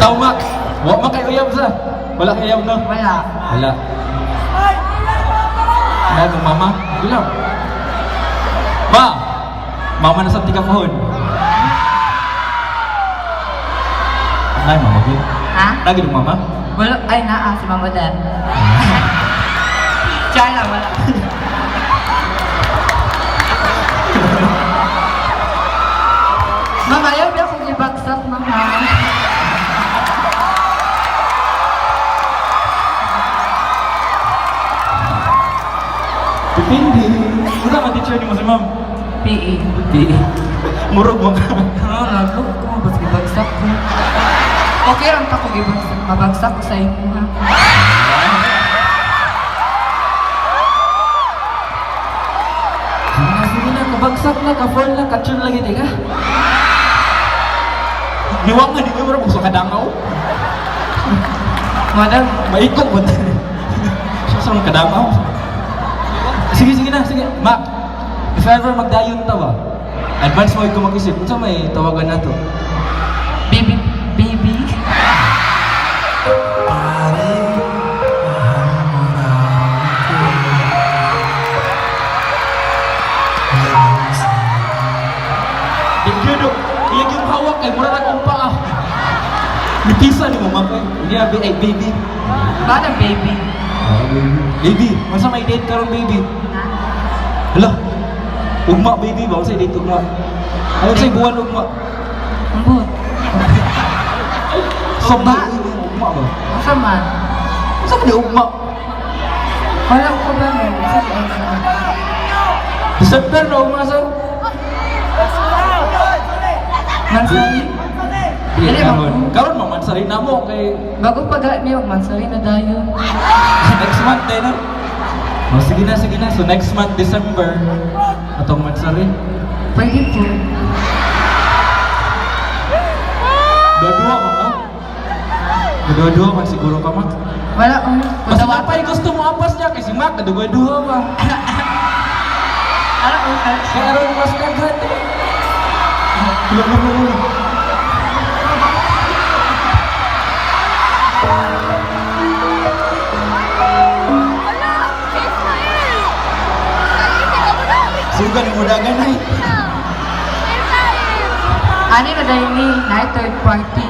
Bitaw, Mac. Wa man kay uyab sa. Wala kay uyab, no? Wala. Wala. Wala mong mama? Wala. Ma! Mama na sa tika pohon. Nay, mama gud. Ha? Lagi ng mama? Wala. Ay, naa. Si Mama Dan. Char lang, wala. Mama, ayaw ba akong ibagsak, mama? Depende. Wala ka teacher ni mo si ma'am. PE. Di. Murog mo ka. Ano, lalo ko. Ba't ibagsak ko? Okay lang pa kung ibagsak. Mabagsak ko sa inyo, ha? Sige na, sige na. Kabagsak na, ka-fall na, ka-tune lagi, teka. Niwang nga, di mo murag sa kadangaw. Madam, Maikot mo. Siya sa mga kadangaw. Sige, sige na, sige. Mac, if ever magdayon ta ba? Advance mo ko mag-isip. Unsa may tawagan na to? Baby, baby. Pare, mahal mo raw ako. Ngayon Thank you, Dok. Iyag yung hawak kay mura na kong paa. Nipisa ni mo, Mac. Eh. Hindi na, ay, baby. Bata, baby. Ah, baby. Baby, unsa may date karon, baby? Ha? Hala. Ugma, baby ba? Unsa date ugma? Ano sa buwan ugma? Ambot. Sabay. Ugma ba? Asa man? Unsa man di ugma? Wala ko ba mo? Sa asa? December na ugma sa. Mansari? Dili Dili, karon. Karon man mansari na mo kay Bago pa mi mansari na dayon. next month eh no. Oh, sige na, sige na. So next month December atong mansari. Pwede po. Dua-dua man no? Dua-dua man siguro ka, Mac. Wala ko. Basta napay gusto mo apas niya kay si Mac dua-dua ba. Wala ko. Kaya aron mas daghan eh. Lulo, lulo, lulo. Sugan mo dagan ay. Ano na dahil ni? Na third party.